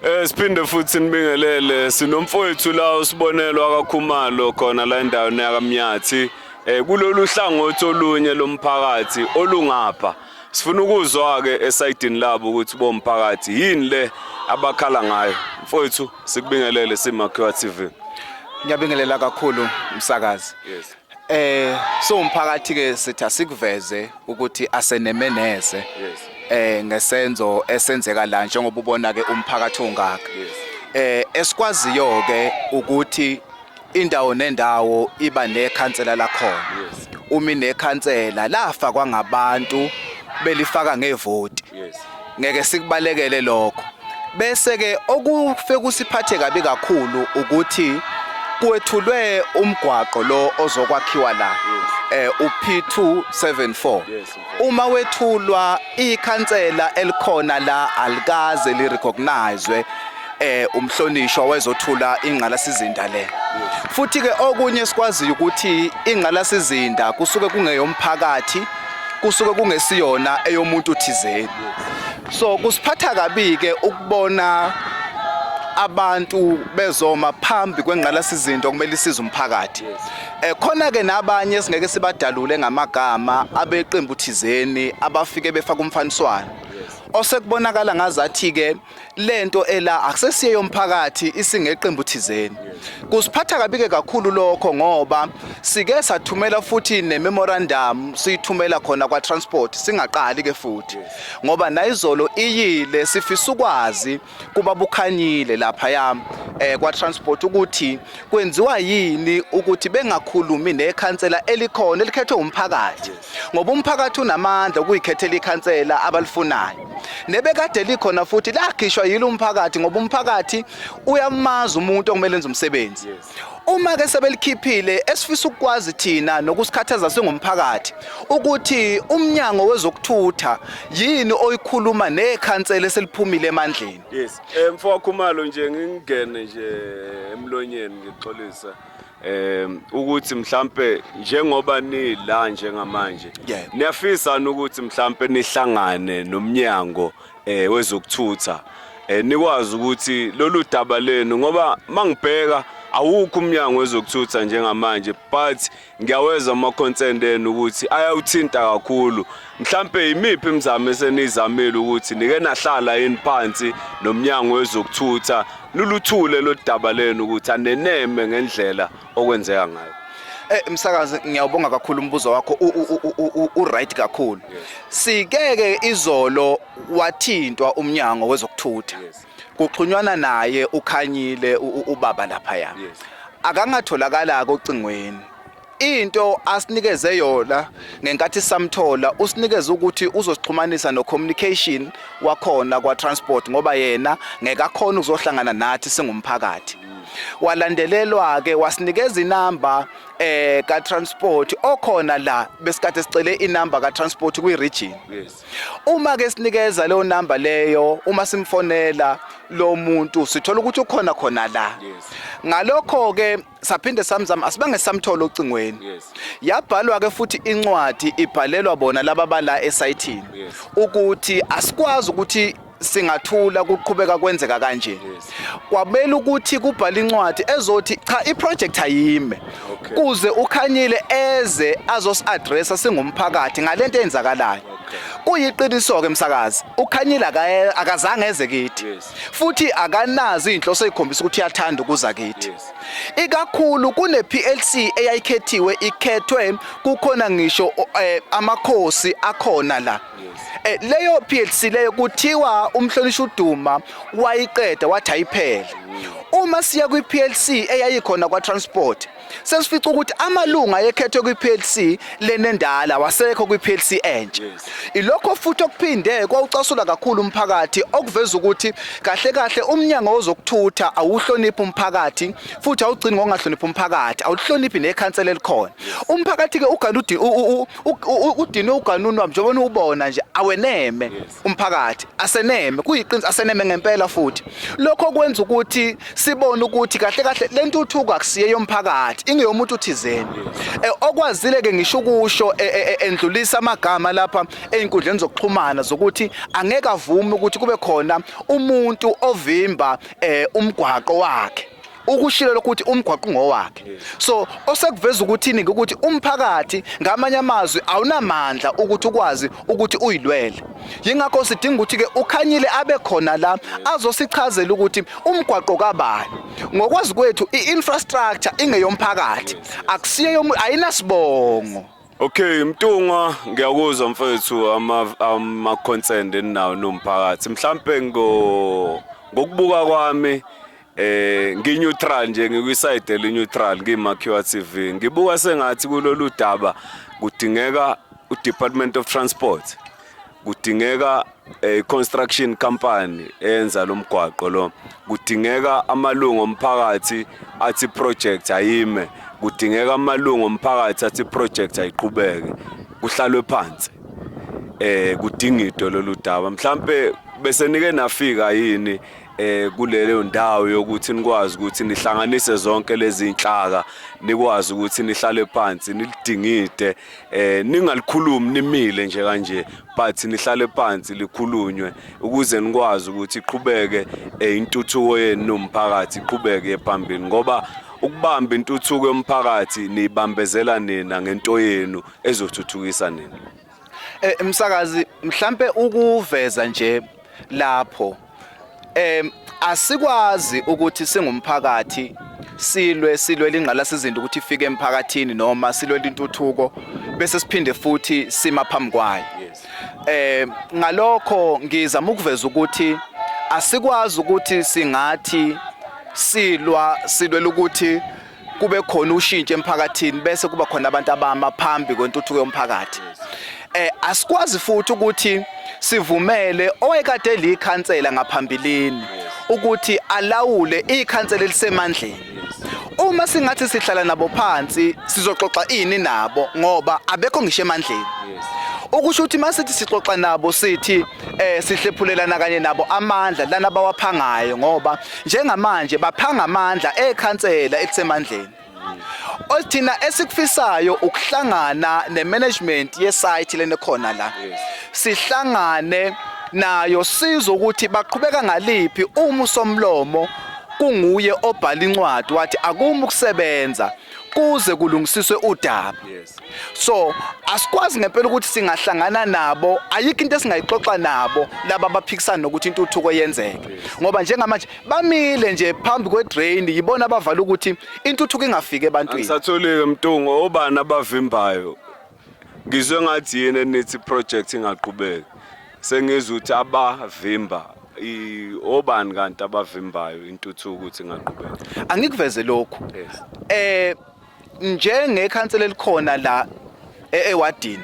Siphinde futhi nibingelele, sinomfowethu la usibonelo akaKhumalo khona la endaweni yakaMnyathi, kulolu hlangothi olunye lomphakathi olungapha. Sifuna ukuzwa ke esayidini labo ukuthi bomphakathi yini le abakhala ngayo. Mfowethu, sikubingelele siMakhiwa TV. Ngiyabingelela kakhulu, msakazi. Yes. So umphakathi ke sithi asikuveze ukuthi asenemeneze ngesenzo esenzeka la, njengoba ubona ke umphakathi ungaka. Esikwaziyo ke ukuthi indawo nendawo iba nekhansela lakhona. Uma inekhansela lafakwa ngabantu, belifaka ngevoti. Ngeke sikubalekele lokho. Bese ke okufike kusiphathe kabi kakhulu ukuthi kwethulwe umgwaqo lo ozokwakhiwa la, uP274. Uma wethulwa, ikhansela elikhona la alikaze li recognizwe umhlonishwa wezothula ingqalasizinda le. Futhi ke okunye sikwaziyo ukuthi ingqalasizinda kusuke kungeyomphakathi, kusuke kungesiyona eyomuntu thizeni. So kusiphatha kabi ke ukubona abantu bezoma phambi kwengqalasizinda okumele isize umphakathi. Khona ke nabanye singeke sibadalule ngamagama, abeqembu thizeni abafike befaka umfaniswano osekubonakala ngazathi ke lento ela akusesiye yomphakathi, isingeqembu thizeni. Kusiphatha kabi ke kakhulu lokho, ngoba sike sathumela futhi nememorandum, siyithumela khona kwa transport, singaqali ke futhi ngoba nayizolo iyile. Sifisa ukwazi kuba bukhanyile lapha yami kwa transport ukuthi kwenziwa yini ukuthi bengakhulumi nekhansela elikhona elikhethwe umphakathi, ngoba umphakathi unamandla ukuyikhethela ikhansela abalifunayo nebekade likhona, futhi lakhishwa yilo umphakathi, ngoba umphakathi uyamazi umuntu okumele enze umsebenzi. Uma ke sebelikhiphile, esifisa ukwazi thina nokusikhathaza singumphakathi ukuthi umnyango wezokuthutha yini oyikhuluma nekhansela eseliphumile emandleni? Yes. Mfowethu Khumalo, nje ngingene nje emlonyeni, ngixolisa. Ukuthi mhlambe njengoba ni la njengamanje, niyafisa ukuthi mhlambe nihlangane nomnyango wezokuthutha, nikwazi ukuthi lolu daba lenu, ngoba mangibheka awukho umnyango wezokuthutha njengamanje, but ngiyaweza ama concern enu ukuthi ayawuthinta kakhulu. Mhlambe imiphi imizamo esenizamile ukuthi nike nahlala yini phansi nomnyango wezokuthutha, nuluthule lo daba lenu ukuthi aneneme ngendlela okwenzeka ngayo? Msakazi, ngiyawubonga kakhulu umbuzo wakho, u right kakhulu. Sikeke izolo wathintwa umnyango wezokuthutha. Kuxhunywana naye ukhanyile ubaba lapha ya. Akangatholakala ocingweni. Into asinikeze yona ngenkathi samthola, usinikeze ukuthi uzosixhumanisa no communication wakhona kwa transport, ngoba yena ngeke akhona ukuzohlangana nathi singumphakathi. Walandelelwa ke, wasinikeza inamba ka transport okhona la. Besikade sicele inamba ka transport kwi region. Uma ke sinikeza leyo namba leyo, uma simfonela lo muntu sithola ukuthi ukhona khona la. Ngalokho ke saphinde samzama, asibange samthola ocingweni. Yabhalwa ke futhi incwadi, ibhalelwa bona laba bala esayithini, ukuthi asikwazi ukuthi singathula kuqhubeka kwenzeka kanje. Kwamele ukuthi kubhala incwadi ezothi cha, iproject ayime kuze ukhanyile eze azosi-addressa singumphakathi ngalento eyenzakalayo. Kuyiqiniso ke, msakazi, ukhanyile akazange eze kithi, futhi akanazo inhloso ezikhombisa ukuthi uyathanda ukuza kithi. Ikakhulu kune PLC eyayikhethiwe, ikhethwe kukhona ngisho amakhosi akhona la. Leyo PLC leyo kuthiwa umhlonishwa uDuma wayiqeda, wathi ayiphele. Uma siya kwi PLC eyayikhona kwa transport, sesifica ukuthi amalunga ayekhethwe kwi PLC lenendala wasekho kwi PLC entsha. Ilokho futhi okuphinde kwawucasula kakhulu umphakathi, okuveza ukuthi kahle kahle umnyango wozokuthutha awuhloniphi umphakathi, futhi awugcini ngokungahloniphi umphakathi, awuhloniphi nekhansela elikhona. Umphakathi ke ugana udinwe uganunwa njengoba ubona nje awe. aweneme umphakathi, aseneme, kuyiqiniso, aseneme ngempela. Futhi lokho kwenza ukuthi sibone ukuthi kahle kahle lentuthuko akusiye yomphakathi, ingeyomuntu thizeni. Okwazile ke ngisho ukusho endlulisa amagama lapha einkundleni zokuxhumana zokuthi angeke avume ukuthi kube khona umuntu ovimba umgwaqo wakhe. Ukushilo lokuthi umgwaqo ngowakhe. So osekuveza ukuthini ukuthi umphakathi, ngamanye amazwi, awunamandla ukuthi ukwazi ukuthi uyilwele. Yingakho sidinga ukuthi ke uKhanyile abe khona la, azosichazela ukuthi umgwaqo kabani. Ngokwazi kwethu, i-infrastructure ingeyomphakathi, akusiyo, ayinasibongo. Okay, Mtungwa, ngiyakuzwa mfethu ama concern eninawo nomphakathi. Mhlambe ngokubuka kwami, ngi-neutral nje, ngikwi-side eli-neutral, ngiyiMakhiwa TV. Ngibuka sengathi kulolu daba kudingeka u-Department of Transport. Kudingeka construction company eyenza lo mgwaqo lo. Kudingeka amalungu omphakathi athi project ayime. Kudingeka amalungu omphakathi athi project ayiqhubeke. Kuhlalwe phansi. Kudingidwe lolu daba. Mhlambe bese nike nafika yini kulelo ndawo yokuthi nikwazi ukuthi nihlanganise zonke lezi inhlaka, nikwazi ukuthi nihlale phansi nilidingide, ningalikhulumi nimile nje kanje, but nihlale phansi likhulunywe ukuze nikwazi ukuthi iqhubeke intuthuko yenu nomphakathi, iqhubeke phambili, ngoba ukubamba intuthuko yomphakathi niyibambezela nina ngento yenu ezothuthukisa nina? Msakazi, mhlambe ukuveza nje lapho, asikwazi ukuthi singumphakathi silwele ingqalasizinda ukuthi ifike emphakathini noma silwele intuthuko bese siphinde futhi sima phambi kwayo. Ngalokho ngizama ukuveza ukuthi asikwazi ukuthi singathi silwela ukuthi kube khona ushintsho emphakathini bese kuba khona abantu abama phambi kwentuthuko yomphakathi. Asikwazi futhi ukuthi sivumele owayekade likhansela ngaphambilini ukuthi alawule ikhansela elisemandleni. Uma singathi sihlala nabo phansi, sizoxoxa ini nabo, ngoba abekho ngisho emandleni? Okusho ukuthi masithi sixoxa nabo, sithi sihlephulelana kanye nabo amandla lana bawaphangayo, ngoba njengamanje baphanga amandla ekhansela elisemandleni. Othina esikufisayo ukuhlangana nemanagement yesite lena khona la, sihlangane nayo, sizwe ukuthi baqhubeka ngaliphi, uma usomlomo kunguye obhala incwadi wathi akumi ukusebenza kuze kulungisiswe udaba. So asikwazi ngempela ukuthi singahlangana nabo, ayikho into esingayixoxa nabo laba abaphikisana nokuthi intuthuko yenzeke, ngoba njengamanje bamile nje phambi kwedrain, yibona abavala ukuthi intuthuko ingafiki ebantwini. Angisatholike, Mtungwa, obani abavimbayo? Ngizwe ngathi yini enithi project ingaqhubeki. Sengizwe ukuthi abavimba obani kanti abavimbayo intuthuko ukuthi ingaqhubeki? Angikuveze lokhu. Njengekhansela elikhona la ewadini,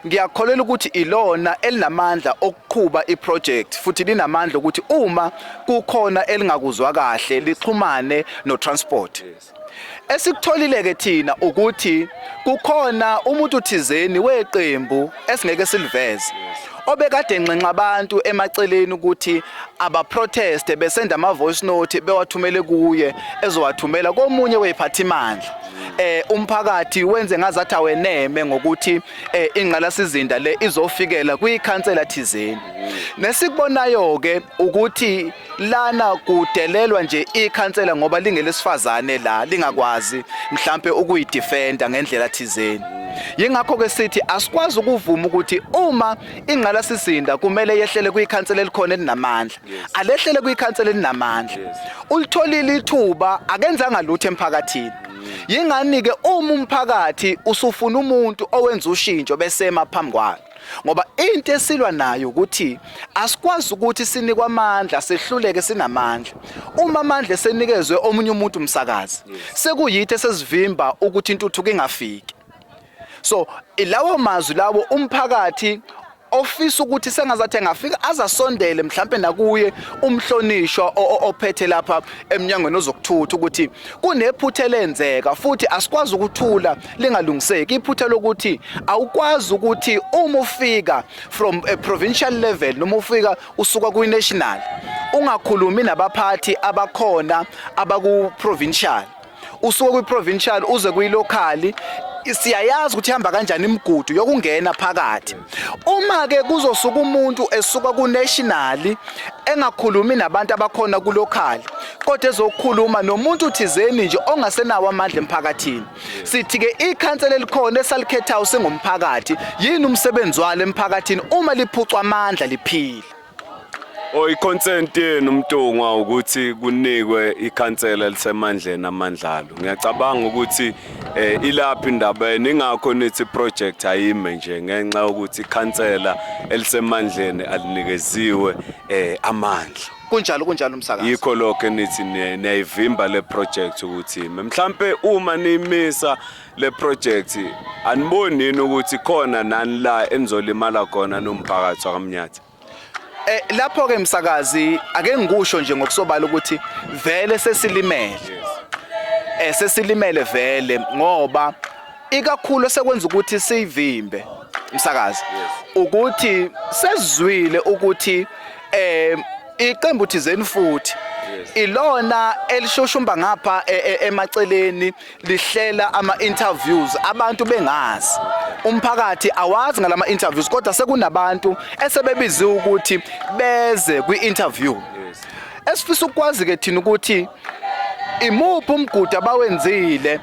ngiyakholelwa ukuthi ilona elinamandla okuqhuba iproject, futhi linamandla ukuthi uma kukhona elingakuzwa kahle lixhumane no transport. Esikutholile ke thina ukuthi kukhona umuntu thizeni weqembu esingeke siliveze obekade enxenxa abantu emaceleni ukuthi abaproteste, besenda ama voice note bewathumele kuye, ezowathumela komunye weziphathimandla. Umphakathi wenze ngazathi aweneme ngokuthi ingqalasizinda le izofikela kwikhansela thizeni. Nesikubonayo ke ukuthi lana kudelelwa nje ikhansela ngoba lingelesifazane la, lingakwazi mhlambe ukuyidefenda ngendlela thizeni. Yingakho ke sithi asikwazi ukuvuma ukuthi uma ingqalasizinda kumele yehlele kwikhansela elikhona elinamandla, alehlele kwikhansela elinamandla. Ulitholile ithuba, akenzanga lutho emphakathini. Yingani ke uma umphakathi usufuna umuntu owenza ushintsho besema phambi kwayo? Ngoba into esilwa nayo ukuthi asikwazi ukuthi sinikwe amandla sehluleke sinamandla. Uma amandla esenikezwe omunye umuntu, umsakazi, sekuyithi esesivimba ukuthi intuthuko ingafiki. So ilawo mazwi lawo umphakathi. Ofisa ukuthi sengazathi engafika azasondele mhlampe nakuye umhlonishwa ophethe lapha emnyangweni ozokuthutha ukuthi kunephutha elenzeka futhi asikwazi ukuthula lingalungiseki iphutha lokuthi awukwazi ukuthi uma ufika from a provincial level noma ufika usuka kwi national ungakhulumi nabaphathi abakhona abaku provincial usuke kwi-provincial uze kwi-local siyayazi ukuthi ihamba kanjani imigudu yokungena phakathi uma ke kuzosuka umuntu esuka ku-national engakhulumi nabantu abakhona ku-local kodwa ezokhuluma nomuntu thizeni nje ongasenawo amandla emphakathini sithi ke ikhansela elikhona esalikhethayo singumphakathi yini umsebenzi walo emphakathini uma liphucwa amandla liphila O i-consent yenu Mntungwa ukuthi kunikwe ikhansela elisemandleni amandlalo. Ngiyacabanga ukuthi eh ilaphi indaba yenu ingakho nithi project ayime nje ngenxa yokuthi ikhansela elisemandleni alinikeziwe eh amandla. Kunjalo kunjalo umsakazi. Yikho lokho enithi niyayivimba le project ukuthi ime. Mhlambe uma nimisa le project aniboni yini ukuthi khona nani la enizolimala khona nomphakathi wakamnyathi? Eh lapho ke msakazi ake ngikusho nje ngokusobala ukuthi vele sesilimele. Eh sesilimele vele ngoba ikakhulu sekwenza ukuthi siyivimbe msakazi ukuthi sezwile ukuthi eh iqembu thizeni futhi ilona elishushumba ngapha e, e, emaceleni lihlela ama interviews abantu bengazi umphakathi awazi ngalama interviews kodwa sekunabantu esebebiziwe ukuthi beze kwi interview esifisa ukwazi ke thina ukuthi imuphi umgudu abawenzile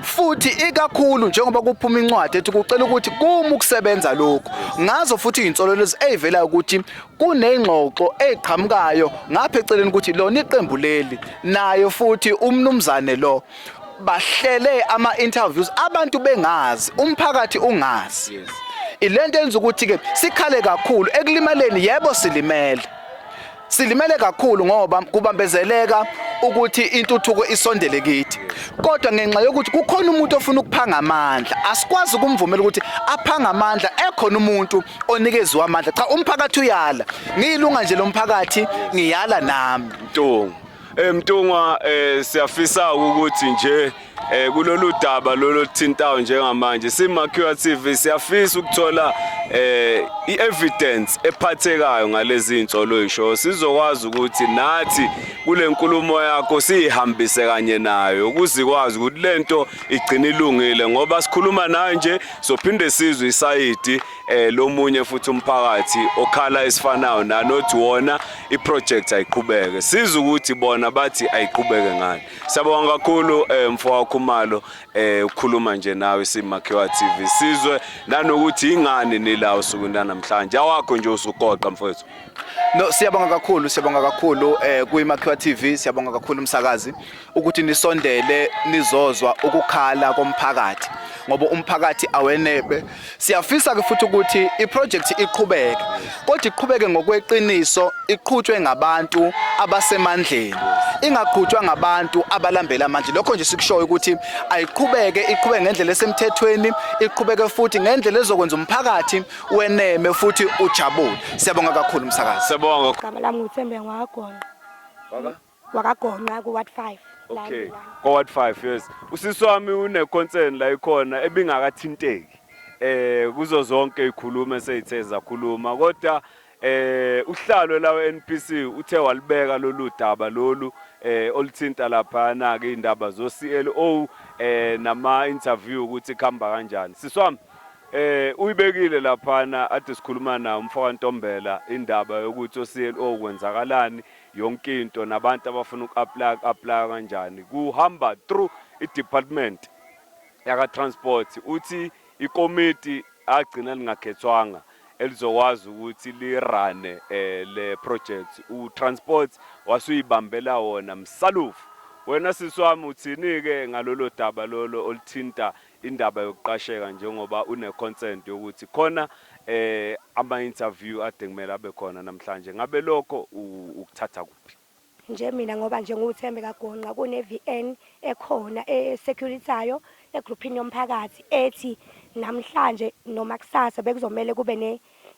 futhi ikakhulu njengoba kuphuma incwadi ethi kucela ukuthi kuma ukusebenza lokhu ngazo futhi izinsolo lezi ezivela ukuthi kunengxoxo eqhamukayo ngapha eceleni ukuthi lona iqembu leli nayo futhi umnumzane lo bahlele ama interviews abantu bengazi umphakathi ungazi ilento enza ukuthi ke sikhale kakhulu ekulimaleni yebo silimele silimele kakhulu ngoba kubambezeleka ukuthi intuthuko isondele kithi kodwa ngenxa yokuthi kukhona umuntu ofuna ukuphanga amandla asikwazi ukumvumela ukuthi aphanga amandla ekhona umuntu onikezwe amandla cha umphakathi uyala ngiyilunga nje lomphakathi ngiyala nami Mntungwa eh Mntungwa eh siyafisa ukuthi nje eh kulolu daba lolu thintayo njengamanje simakhiwa TV siyafisa ukuthola eh i-evidence ephathekayo ngalezi insolo oyisho sizokwazi ukuthi nathi kule nkulumo yakho siyihambise kanye nayo ukuze ikwazi ukuthi lento igcine ilungile ngoba sikhuluma nayo nje sophinde sizwe isayidi eh lomunye futhi umphakathi okhala esifanayo nanothi wona iproject ayiqhubeke siza ukuthi bona bathi ayiqhubeke ngani siyabonga kakhulu eh mfowethu Khumalo eh ukukhuluma nje nawe simakhiwa TV sizwe nanokuthi ingani nila usuku namhlanje awakho nje usugoqa mfowethu No siyabonga kakhulu siyabonga kakhulu eh kuyimakhiwa TV siyabonga kakhulu umsakazi ukuthi nisondele nizozwa ukukhala komphakathi ngoba umphakathi awenebe siyafisa ke futhi ukuthi iproject iqhubeke kodwa iqhubeke ngokweqiniso iqhutshwe ngabantu abasemandleni ingaqhutshwa ngabantu abalambela amandla lokho nje sikushoyo ukuthi ayiqhubeke iqhubeke ngendlela esemthethweni iqhubeke futhi ngendlela ezokwenza umphakathi weneme futhi ujabule siyabonga kakhulu umsakazi siyabonga Igama lami nguThembe ngwakaGonqa. WakaGonqa ku-Ward 5. La Okay. eMilane. Ko Ward 5 yes. Usisi wami une concern la ikhona ebingakathinteki. Eh kuzo zonke ikhulume seyithe zakhuluma kodwa eh uhlalo la NPC uthe walibeka lolu daba lolu eh oluthinta lapha na ke indaba zo CLO eh nama interview ukuthi kuhamba kanjani. Sisi wami eh uyibekile laphana ade sikhuluma nawo umfoka Ntombela indaba yokuthi oCLO kwenzakalani yonke into nabantu abafuna uku-apply apply kanjani kuhamba through i-department yaka transport uthi ikomiti agcina lingakhethwanga elizokwazi ukuthi lirane eh, le project u-transport wasuyibambela wona msalufu wena sisi wami uthini-ke ngalolo daba lolo oluthinta indaba yokuqasheka njengoba une-consent yokuthi khona eh ama-interview ade kumele abe khona namhlanje ngabe lokho ukuthatha kuphi Nje mina ngoba nje nguThembe kaGonqa kune-VN ekhona e-security-ayo egruphini yomphakathi ethi namhlanje noma kusasa bekuzomele kube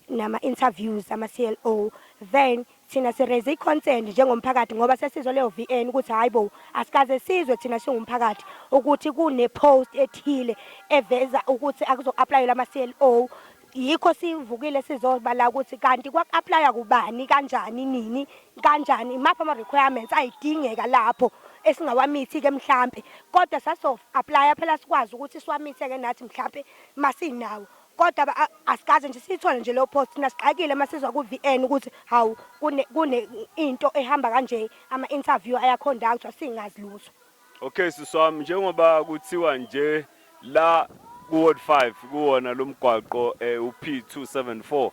Nama-interviews ama-CLO, then thina si-raise i-concern njengomphakathi ngoba sesizwe leyo VN ukuthi hayi bo, asikaze sizwe thina singumphakathi ukuthi kune-post ethile eveza ukuthi akuzo-applyelwa ama-CLO. Yikho sivukile sizobala ukuthi kanti kwaku-applya kubani, kanjani, nini, kanjani, imaphi ama-requirements ayidingeka lapho esingawa-meet-i-ke mhlampe, kodwa saso-applya phela sikwazi ukuthi siwa-meet-e-ke nathi mhlampe masinawo, kodwa asikaze nje siyithole nje leyo post. Thina sixakile masizwa ku-VN ukuthi hawu, kune into ehamba kanje, ama-interview aya-conductwa, singazi lutho. Okay siswami, njengoba kuthiwa nje la ku-Ward 5 kuwona lo mgwaqo u-P274,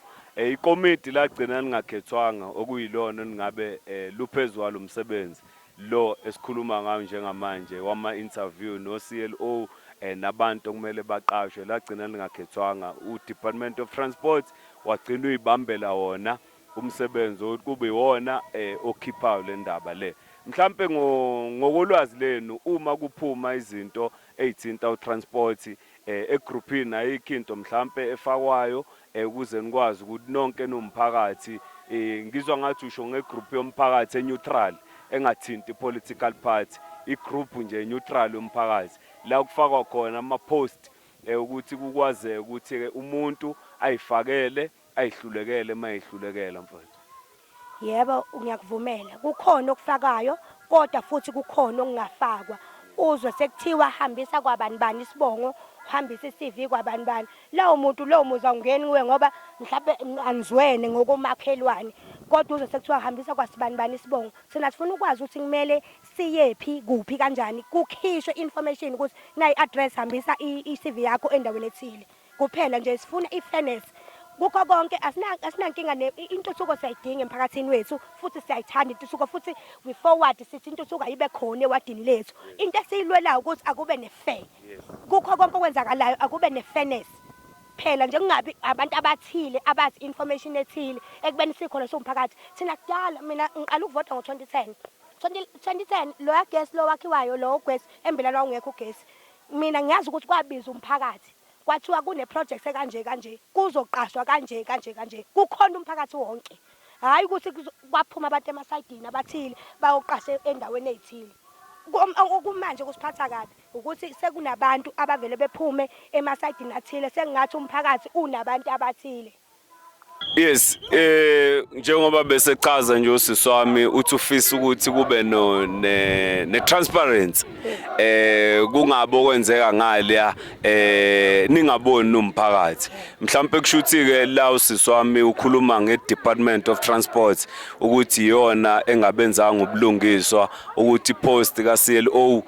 ikomiti lagcina lingakhethwanga okuyilona ningabe luphezulu kwalomsebenzi lo esikhuluma ngayo njengamanje wama-interview no-CLO nabantu okumele baqashwe, lagcina lingakhethwanga. U-Department of Transport wagcina uyibambela wona umsebenzi wokuthi kube iwona okhiphayo le ndaba le. Mhlampe ngokolwazi lenu, uma kuphuma izinto ey'thinta u-transport egruphini, ayikho into mhlampe efakwayo ukuze nikwazi ukuthi nonke nomphakathi, ngizwa ngathi usho nge-group yomphakathi e-neutral engathinti political party, i-group nje neutral yomphakathi la kufakwa khona ama-post ukuthi kukwazeke ukuthi umuntu ayifakele ayihlulekele mayihlulekela, mfowethu? Yebo, ngiyakuvumela, kukhona okufakayo kodwa futhi kukhona okungafakwa. Uzwe sekuthiwa hambisa kwabani bani isibongo, uhambise i-CV kwabani bani, lowo muntu lowo muzi awungeni kuwe ngoba mhlawumbe anizwene ngokomakhelwane, kodwa uzwe sekuthiwa hambisa kwasibani bani isibongo. Thina sifuna ukwazi ukuthi kumele siyephi, kuphi, kanjani, kukhishwe information ukuthi nayi i-address, hambisa i-CV yakho endaweni ethile. Kuphela nje sifuna i-fairness kukho konke. Asinankinga intuthuko, siyayidinga emphakathini wethu futhi siyayithanda intuthuko, futhi we forward sithi intuthuko ayibe khona ewadini lethu. Into esiyilwelayo ukuthi akube ne-fair kukho konke okwenzakalayo, akube ne-fairness phela nje, kungabi abantu abathile abazi information ethile ekubeni sikhona siwumphakathi. Thina kudala, mina ngiqala ukuvota ngo-2010. 2010 loya gesi lo wakhiwayo, lo ugesi eMbelane wawungekho ugesi. Mina ngiyazi ukuthi kwabiza umphakathi, kwathiwa kune-project ekanje kanje, kuzoqashwa kanje kanje kanje, kukhona umphakathi wonke, hhayi ukuthi kwaphuma abantu emasayidini abathile bayoqasha endaweni ey'thile. Okumanje kusiphatha kabi ukuthi sekunabantu abavele bephume emasayidini athile, sengathi umphakathi unabantu abathile. Yes, njengoba bese chaza nje usisi wami, uthi ufisa ukuthi kube no ne transparency, kungabe okwenzeka ngale ningaboni umphakathi. Mhlawumbe kushuthi ke la usisi wami ukhuluma nge Department of Transport ukuthi iyona engabenzanga ubulungiswa ukuthi post ka CLO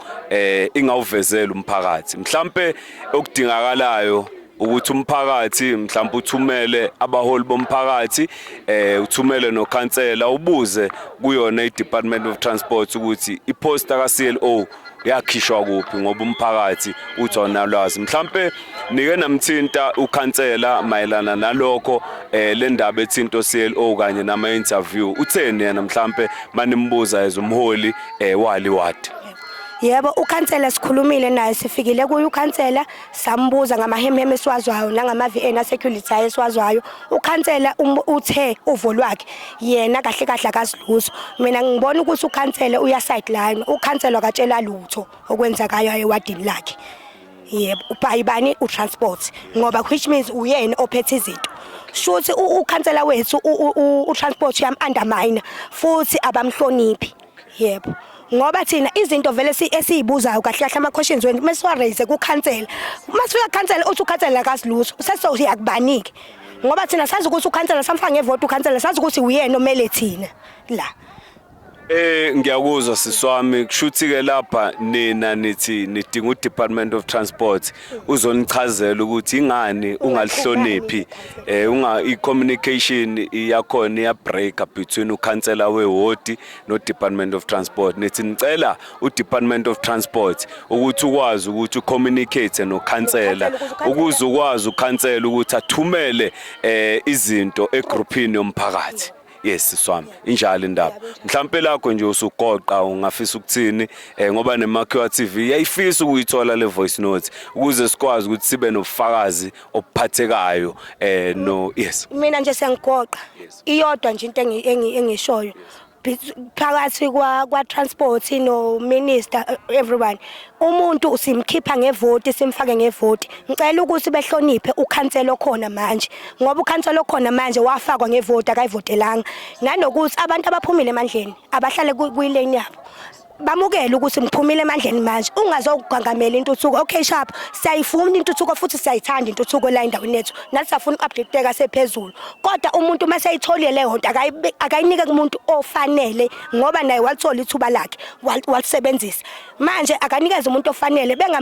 ingawuvezela umphakathi. Mhlawumbe okudingakalayo ukuthi umphakathi mhlawumbe uthumele abaholi bomphakathi, uthumele nokhansela, ubuze kuyona i-Department of Transport ukuthi i-poster ka CLO yakhishwa kuphi, ngoba umphakathi uthi awunalwazi. Mhlambe nike namthinta ukhansela mayelana nalokho, le ndaba ethinto CLO kanye nama interview? Utheni yena mhlambe manimbuza as umholi wali ward? Yebo, ukhansela sikhulumile naye, sifikile kuye ukhansela, sambuza ngamahemheme esiwazwayo nangama-VN a-security esiwazwayo. Ukhansela uthe uvo lwakhe yena kahle kahle akazi lutho. Mina ngibona ukuthi ukhansela uya-sideline, ukhansela akatshela lutho okwenzakayo ewadini lakhe. Yebo, ubhayibani u-transport, ngoba which means uyena ophethe izinto. Shuthi ukhansela wethu u-transport uyam-undermine futhi abamhloniphi. Yebo. Ngoba thina izinto vele esiyibuzayo kahle kahle, ama-questions wethu mesiwa-raise kukhansela. Masifika kukhansela uthi ukhansela akazi lutho. Sesizoya kubanike. Ngoba thina sazi ukuthi ukhansela samfaka ngevoti, ukhansela sazi ukuthi uyena omele thina la. Ngiyakuzwa siswami, kushuthi ke lapha nina nithi nidinga uDepartment of Transport uzonichazela ukuthi ingani ungalihloniphi, unga i-communication iyakhona iya break between ukhansela wewodi no Department of Transport. Nithi nicela uDepartment of Transport ukuthi ukwazi ukuthi u-communicate nokhansela ukuze ukwazi ukhansela ukuthi athumele izinto egroupini yomphakathi. Yes, siswami, injalo indaba. Mhlampe lakho nje usugoqa ungafisa ukuthini, ngoba neMakhiwa TV yayifisa ukuyithola le voice note ukuze sikwazi ukuthi sibe nobufakazi obuphathekayo, no, yes. Mina nje sengigoqa. Iyodwa nje into engishoyo phakathi kwa transport no minister, everyone, umuntu simkhipha ngevoti, simfake ngevoti. Ngicela ukuthi behloniphe ukhansela okhona manje, ngoba ukhansela okhona manje wafakwa ngevoti, akayivotelanga. Nanokuthi abantu abaphumile emandleni abahlale kuyilane yabo, bamukele ukuthi ngiphumile emandleni manje, ungazokugangamela intuthuko. Okay, sharp, siyayifuna intuthuko futhi siyayithanda intuthuko la endaweni yethu, nathi siyafuna uku-updateka sephezulu, kodwa umuntu uma seyitholile leyo nto akayinike kumuntu ofanele, ngoba naye walithola ithuba lakhe, walisebenzisa. Manje akanikeze umuntu ofanele, benga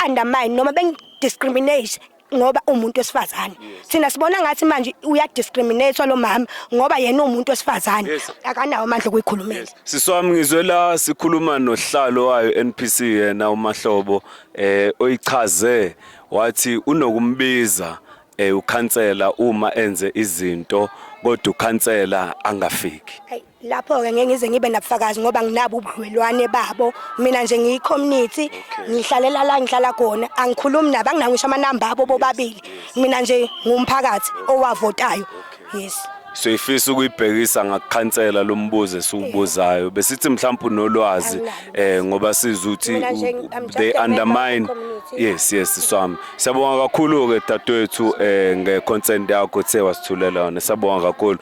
undermine noma beng-discriminate ngoba umuntu wesifazane. Thina sibona ngathi manje uyadiscriminate lo mama ngoba yena umuntu wesifazane, akanawo amandla okuyikhulumela. Siswami, ngizwe la sikhuluma nohlalo wayo NPC, yena uMahlobo, oyichaze wathi unokumbiza ukhansela uma enze izinto, kodwa ukhansela angafiki. Hayi, lapho-ke ngeke ngize ngibe nabufakazi ngoba nginabo ubudlelwane babo. Mina nje ngiyi-community, ngihlalela la ngihlala khona, angikhulumi nabo, anginawo ngisho amanamba abo bobabili. Mina nje ngumphakathi owavotayo, yes. Soyifisa ukuyibhekisa ngakukhansela lo mbuzo esiwubuzayo, besithi mhlawumbe unolwazi. Anginalo. Ngoba sizuthi Mina nje, I'm just they a member of the undermine community. Yes, siswami, siyabonga kakhulu ke dadewethu nge-consent yakho, the wasithulela yona. Siyabonga kakhulu.